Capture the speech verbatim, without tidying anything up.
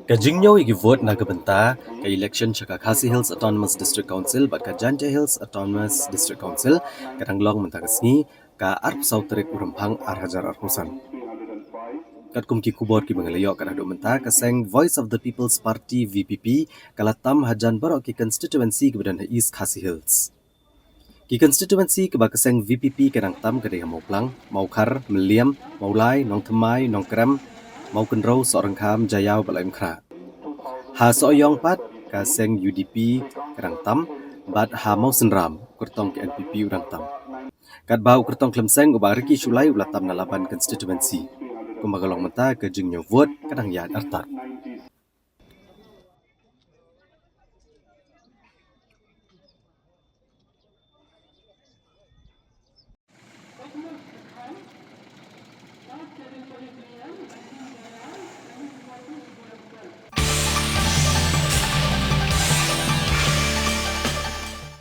Ka jingñiew ïa ki vote na ka bynta ka election sha ka Khasi Hills Autonomous District Council bad ka Jaintia Hills Autonomous District Council ka dang long mynta ka sngi, ka arphew saw tarik u Rymphang ar hajar arphew san. Katkum ki khubor kiba nga la ïoh, ka dang mynta ka seng Voice of the People's Party, V P P, ka la tam hajan baroh ki constituency kiba don ha East Khasi Hills. Ki constituency kiba ka seng V P P ka dang tam ka dei ha Mawplang, Mawkhar, Mylliem, Mawlai, Nongthymmai, Nongkrem, Mawkynrew, Sohryngkham, Jaïaw bad Laitumkhrah. Ha Sohiong pat ka seng U D P ka dang tam, bad ha Mawsynram u kyrtong ka N P P u dang tam. Katba u kyrtong khlem seng u Bah Ricky Shullai u la tam na Laban constituency. Kumba ka long mynta, ka jingñiew vote ka dang ïaid artat.